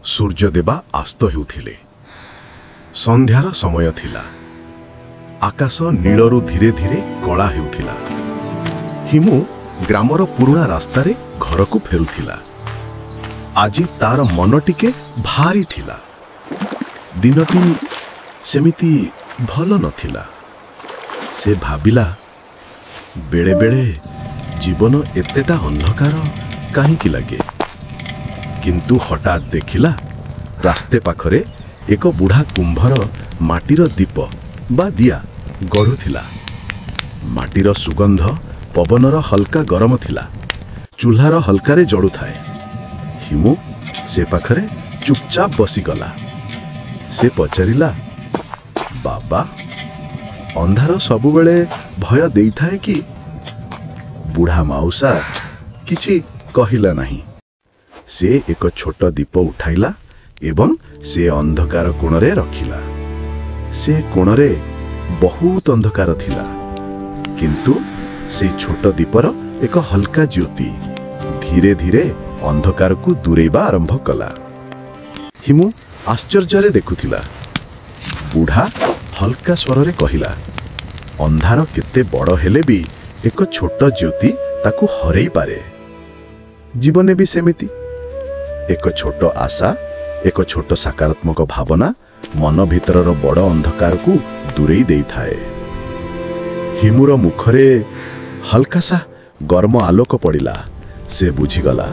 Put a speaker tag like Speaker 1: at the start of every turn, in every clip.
Speaker 1: ସୂର୍ଯ୍ୟଦେବା ଅସ୍ତ ହେଉଥିଲେ। ସନ୍ଧ୍ୟାର ସମୟ ଥିଲା। ଆକାଶ ନୀଳରୁ ଧୀରେ ଧୀରେ କଳା ହେଉଥିଲା। ହିମୁ ଗ୍ରାମର ପୁରୁଣା ରାସ୍ତାରେ ଘରକୁ ଫେରୁଥିଲା। ଆଜି ତାର ମନ ଟିକେ ଭାରି ଥିଲା। ଦିନଟି ସେମିତି ଭଲ ନଥିଲା। ସେ ଭାବିଲା, ବେଳେ ବେଳେ ଜୀବନ ଏତେଟା ଅନ୍ଧକାର କାହିଁକି ଲାଗେ? କିନ୍ତୁ ହଠାତ୍ ଦେଖିଲା, ରାସ୍ତା ପାଖରେ ଏକ ବୁଢ଼ା କୁମ୍ଭର ମାଟିର ଦୀପ ବା ଦିଆ ଗଢ଼ୁଥିଲା। ମାଟିର ସୁଗନ୍ଧ ପବନର ହଲକା ଗରମ ଥିଲା, ଚୁହ୍ଲାର ହଲକାରେ ଜଳୁଥାଏ। ହିମୁ ସେ ପାଖରେ ଚୁପଚାପ ବସିଗଲା। ସେ ପଚାରିଲା, "ବାବା, ଅନ୍ଧାର ସବୁବେଳେ ଭୟ ଦେଇଥାଏ କି?" ବୁଢ଼ା ମାଉସା କିଛି କହିଲା ନାହିଁ। ସେ ଏକ ଛୋଟ ଦୀପ ଉଠାଇଲା ଏବଂ ସେ ଅନ୍ଧକାର କୋଣରେ ରଖିଲା। ସେ କୋଣରେ ବହୁତ ଅନ୍ଧକାର ଥିଲା, କିନ୍ତୁ ସେଇ ଛୋଟ ଦୀପର ଏକ ହଲକା ଜ୍ୟୋତି ଧୀରେ ଧୀରେ ଅନ୍ଧକାରକୁ ଦୂରେଇବା ଆରମ୍ଭ କଲା। ହିମୁ ଆଶ୍ଚର୍ଯ୍ୟରେ ଦେଖୁଥିଲା। ବୁଢ଼ା ହଲକା ସ୍ୱରରେ କହିଲା, "ଅନ୍ଧାର କେତେ ବଡ଼ ହେଲେ ବି ଏକ ଛୋଟ ଜ୍ୟୋତି ତାକୁ ହରେଇ ପାରେ। ଜୀବନ ବି ସେମିତି। ଏକ ଛୋଟ ଆଶା, ଏକ ଛୋଟ ସକାରାତ୍ମକ ଭାବନା ମନ ଭିତରର ବଡ଼ ଅନ୍ଧକାରକୁ ଦୂରେଇ ଦେଇଥାଏ।" ହିମୁର ମୁଖରେ ହଲକାସା ଗରମ ଆଲୋକ ପଡ଼ିଲା। ସେ ବୁଝିଗଲା,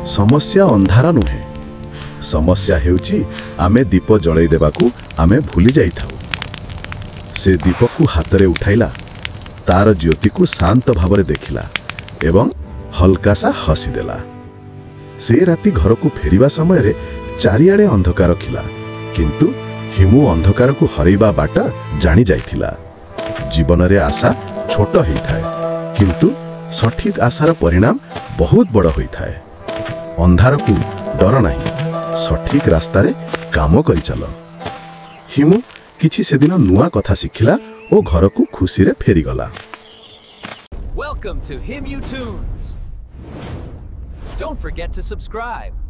Speaker 1: ସମସ୍ୟା ଅନ୍ଧାର ନୁହେଁ। ସମସ୍ୟା ହେଉଛି ଆମେ ଦୀପ ଜଳେଇ ଦେବାକୁ ଆମେ ଭୁଲି ଯାଇଥାଉ। ସେ ଦୀପକୁ ହାତରେ ଉଠାଇଲା, ତାର ଜ୍ୟୋତିକୁ ଶାନ୍ତ ଭାବରେ ଦେଖିଲା ଏବଂ ହଲକାସା ହସିଦେଲା। ସେ ରାତି ଘରକୁ ଫେରିବା ସମୟରେ ଚାରିଆଡ଼େ ଅନ୍ଧକାର ଥିଲା, କିନ୍ତୁ ହିମୁ ଅନ୍ଧକାରକୁ ହରେଇବା ବାଟ ଜାଣି ଯାଇଥିଲା। ଜୀବନରେ ଆଶା ଛୋଟ ହେଇଥାଏ, କିନ୍ତୁ ସଠିକ ଆଶାର ପରିଣାମ ବହୁତ ବଡ଼ ହୋଇଥାଏ। ଅନ୍ଧାରକୁ ଡର ନାହିଁ, ସଠିକ ରାସ୍ତାରେ କାମ କରିଚାଲ। ହିମୁ କିଛି ସେଦିନ ନୂଆ କଥା ଶିଖିଲା ଓ ଘରକୁ ଖୁସିରେ ଫେରିଗଲା।
Speaker 2: Welcome to Himu Tunes. Don't forget to subscribe.